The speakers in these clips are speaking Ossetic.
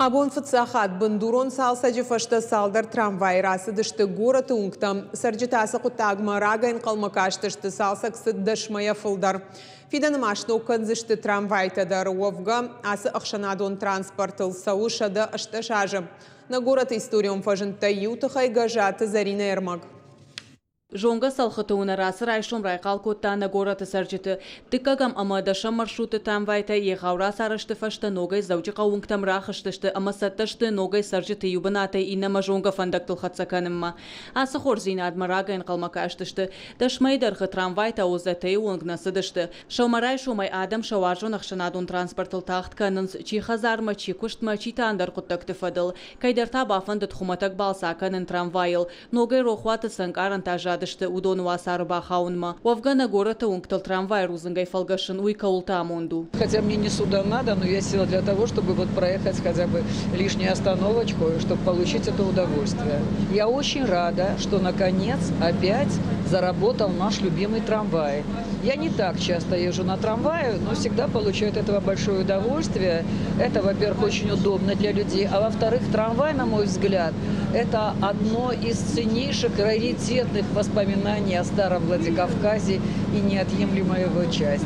Абон фыццаг хатт бындурон цалцӕджы фӕстӕ цалдӕр трамвайы рацыдысты горӕты уынгтӕм. Цӕрджытӕ ацы хъуыддагмӕ рагӕй ӕнхъӕлмӕ кастысты, цалцӕг цыд 10 мӕйӕ фылдӕр. Фидӕны ма сног кӕндзысты трамвайтӕ дӕр. Уӕвгӕ, ацы ӕхсӕнадон транспортыл цӕуы 118 азы. Нӕ горӕты историон фӕзындтӕй иу тыххӕй Гӕззаты Зӕринӕйы ӕрмӕг. Зонгӕ цӕлхыты уынӕр ацы райсом райхъал кодта нӕ горӕты цӕрджыты. Дыккӕгӕм ӕмӕ дӕсӕм маршрутты трамвайтӕ егъау рацарӕзты фӕстӕ ногӕй Дзӕуджыхъӕуы уынгтӕм рахызтысты ӕмӕ цӕттӕ сты ногӕй цӕрджыты иу бынатӕй иннӕмӕ зонгӕ фӕндӕгтыл хӕццӕ кӕнынмӕ. Ацы хорздзинадмӕ рагӕй ӕнхъӕлмӕ кастысты. 10 мӕйы дӕргъы трамвайтӕ ОЗТ-йы онг нӕ цыдысты. Сӕумӕрайсомӕй адӕм сӕ уарзон ӕхсӕнадон транспортыл тагъд кӕнынц, чи хӕдзармӕ, чи куыстмӕ, чи та ӕндӕр хъуыддӕгты фӕдыл. Кӕйдӕр та бафӕндыд хуымӕтӕг балц акӕнын трамвайыл. Ногӕй рохуаты цы ӕнкъарӕнтӕ аззадысты, уыдоны уацары бахауынмӕ. Уӕвгӕ нӕ горӕты уынгтыл трамвайы рудзынгӕй фӕлгӕсын, уый кӕуылты амонд у. Хотя мне не сюда надо, но я села для того, чтобы вот проехать хотя бы лишнюю остановочку, чтобы получить это удовольствие. Я очень рада, что наконец опять заработал наш любимый трамвай. Я не так часто езжу на трамвае, но всегда получаю от этого большое удовольствие. Это, во-первых, очень удобно для людей, а во-вторых, трамвай, на мой взгляд, это одно из ценнейших раритетных воспоминаний о старом Владикавказе и неотъемлемая его часть.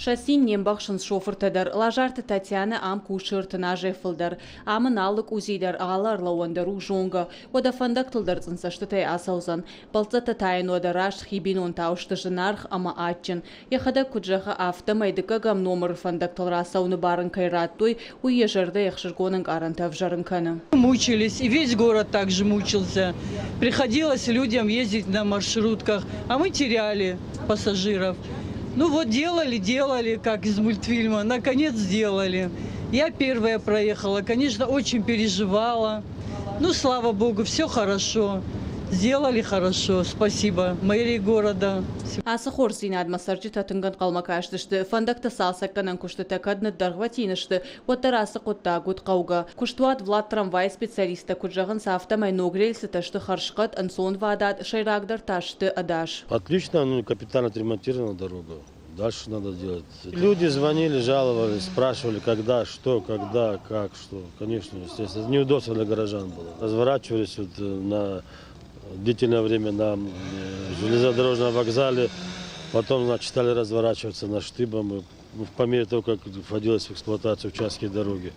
Сӕ цин не мбӕхсынц шофыртӕ дӕр. Лазарты Татьянӕ ам кусы 30 азӕй фылдӕр. Ам ын алы къудзи дӕр, алы ӕрлӕууӕн дӕр у зонгӕ. Уӕдӕ фӕндӕгтыл дӕр цъындцӕстытӕй ацӕудзӕн. Бӕлццӕттӕ та йын уӕдӕ раст хи бинонтау сты зынаргъ ӕмӕ адджын. Йӕхӕдӕг куыд зӕгъы, афтӕмӕй дыккӕгӕм номыры фӕндӕгтыл рацӕуыны бар ын кӕй радтой, уый йӕ зӕрдӕйы ӕхсызгон ӕнкъарӕнтӕ ӕвзӕрын кӕны. Мучились, и весь город также мучился. Приходилось людям ездить на маршрутках, а мы теряли пассажиров. Ну вот делали, делали, как из мультфильма, наконец сделали. Я первая проехала, конечно, очень переживала. Ну, слава богу, все хорошо. Сделали хорошо, спасибо мэрии города. Ацы хорздзинадмӕ цӕрджытӕ тынг ӕнхъӕлмӕ кастысты. Фӕндӕгты цалцӕггӕнӕн куыстытӕ кӕд ныддӕргъвӕтин сты, уӕддӕр ацы хъуыддаг уыд хъӕугӕ. Куыстуат «Владтрамвай» специалисттӕ куыд зӕгъынц, афтӕмӕй ног рельсытӕ сты хӕрзхъӕд, ӕнцонвадат, сӕйрагдӕр та сты ӕдас. Отлично, ну, капитально отремонтирована дорога. Дальше надо делать. Люди звонили, жаловались, спрашивали, когда, что, когда, как, что. Конечно, естественно, неудобство для горожан было. Разворачивались вот на длительное время на железнодорожном вокзале, потом, значит, стали разворачиваться на Штыба, мы, ну, по мере того, как вводилась в эксплуатацию участки дороги.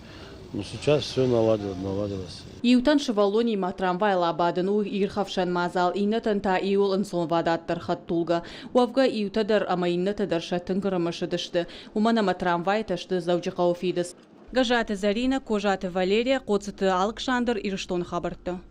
Ну, сейчас все наладилось, наладилось. Иутӕн сывӕллонимӕ трамвайыл абадын у ирхӕфсӕн мадзал, иннӕтӕн та иуыл ӕнцонвадатдӕр хӕдтулгӕ. Уӕвгӕ иутӕ дӕр ӕмӕ иннӕтӕ дӕр сӕ тынг ӕрымысыдысты, уымӕн ӕмӕ трамвайтӕ сты Дзӕуджыхъӕуы фидыц. Гӕззаты Зӕринӕ, Козаты Валерия, Хъоцыты Алыксандр, Ирыстоны хабӕрттӕ.